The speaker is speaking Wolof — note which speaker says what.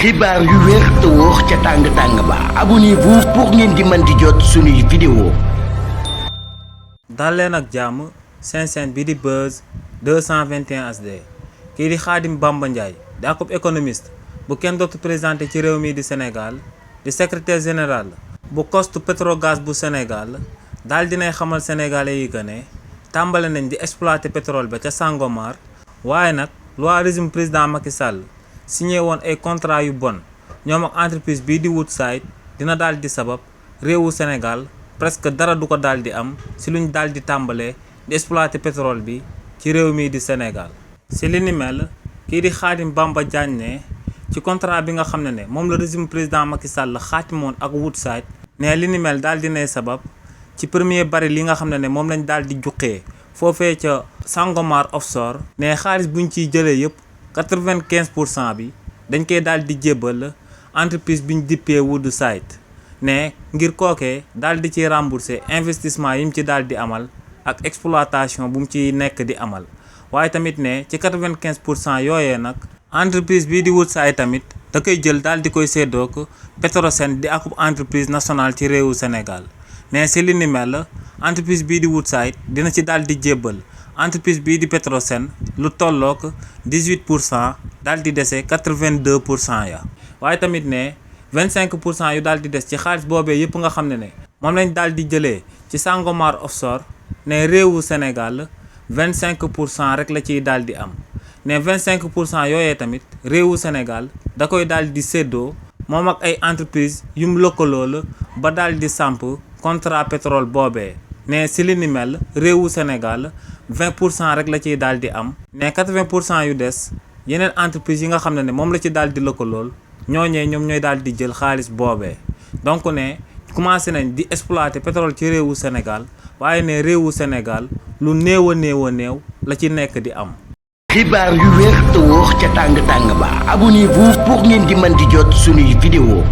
Speaker 1: xibaar yu wér te wóor ca tàng ba abonnez-vous pour ngeen di mën di jot suñuy vidéo.
Speaker 2: dal leen ak jàmm seen chaîne bi di Buzz 221 HD kii di Khadim Bamba Ndiaye di akub économiste bu kenn dootu présenté ci réew mi di Sénégal di secrétaire général bu Cost Petrogaz bu Sénégal daal dinay xamal sénégalais yi que ne tàmbale nañ di exploiter pétrole ba ca Sangomar waaye nag loi régime président Macky Sall signé woon ay contrat yu bon ñoom ak entreprise bii di Woodside dina daal di sabab réewu Sénégal presque dara du ko daal di am si luñ daal di tàmbalee di exploiter pétrole bi ci réew mii di Sénégal. si li ni mel kii di Khadim Bamba Diagne ne ci contrat bi nga xam ne moom la régime président Macky Sall xaatimoon ak Woodside ne li ni mel daal dinay sabab ci premier baril li nga xam ne moom lañ daal di juqee foofee ca Sangomar offshore ne xaalis buñ ciy jëlee yëpp 95% bi dañ koy daal di jébbal entreprise biñ dippee Woodside ne ngir kookee daal di ci rembourser investissement yi mu ci daal di amal ak exploitation bu mu ci nekk di amal waaye tamit ne ci 95% yooyee nag entreprise bii di Woodside tamit da koy jël daal di koy séddoog Petrosen di akub entreprise nationale ci réewu Sénégal ne si li ni mel entreprise bii di Woodside dina ci daal di jébbal entreprise bii di Petrosen lu tollook 18% daal di dese 82% ya waaye tamit ne 25% yu daal di des ci xaalis boobee yëpp nga xam ne moom lañ daal di jëlee ci Sangomar offshore ne réewu Sénégal 25% rek la ciy daal di am ne 25% yooyee tamit réewu Sénégal da koy daal di séddoo moom ak ay entreprise yum lëkkaloo la ba daal di samp contrat pétrole boobee ne si li ni mel réewu Sénégal 20% rek la ciy daal di am ne 80% yu des yeneen entreprise yi nga xam ne moom la ci daal di lëkkalool ñooñee ñoom ñooy daal di jël xaalis boobee donc ne commencé nañ di exploiter pétrole ci réewu Sénégal waaye ne réewu Sénégal lu néew a néew la ci nekk di am.
Speaker 1: xibaar yu wér te wóor ca tàng ba abonnez-vous pour ngeen di mën di jot suñuy vidéo.